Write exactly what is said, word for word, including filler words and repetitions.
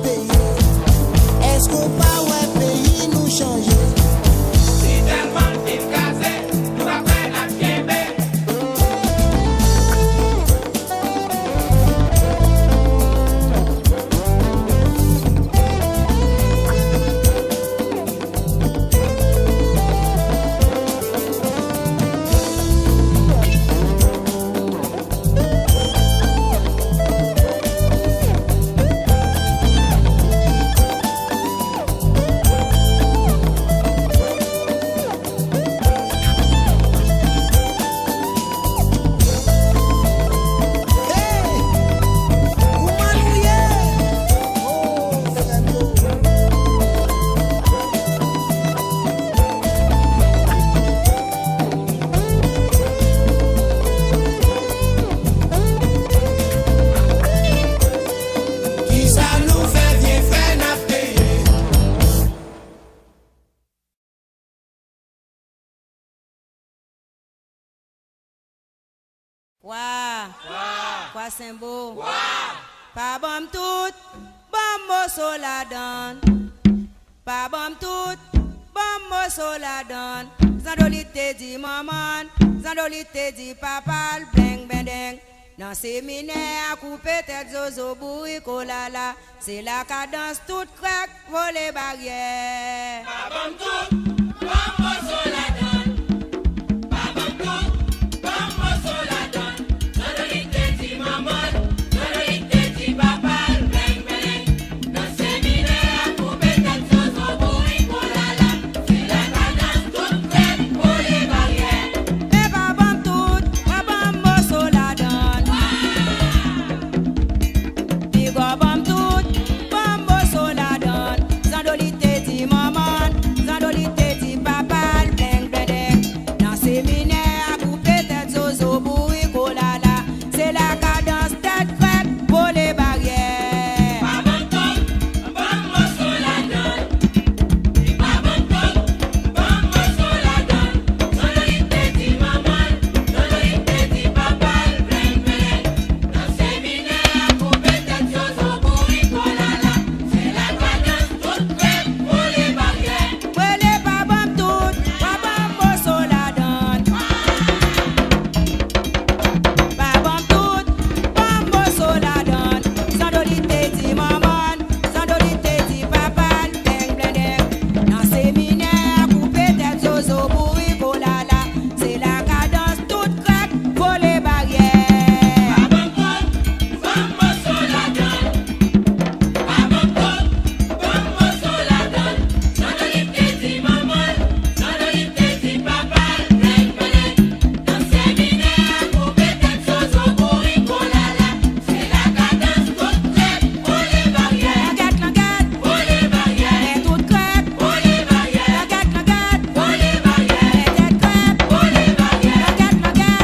Peye. Èske w pa wè peyi nou chanje? Si tèlman n fin kraze, nou pa kwè n ap kenbe. Hey! Kouman nou ye? Oh, frè m yo. Kisa nou fè vye fè n ap peye? Kwa. Kwa. Kwa Senbo. Kwa. Pa ban m tout, ban m moso ladann. Pa ban m tout, ban m moso ladann. Zandolit te di manman l, Zandolit te di papa l, bleng bendeng. Nan seminè a, koupe tèt zozo bourik olala. Se la kadans tout krèk vole baryè. Pa ban m tout, ban m moso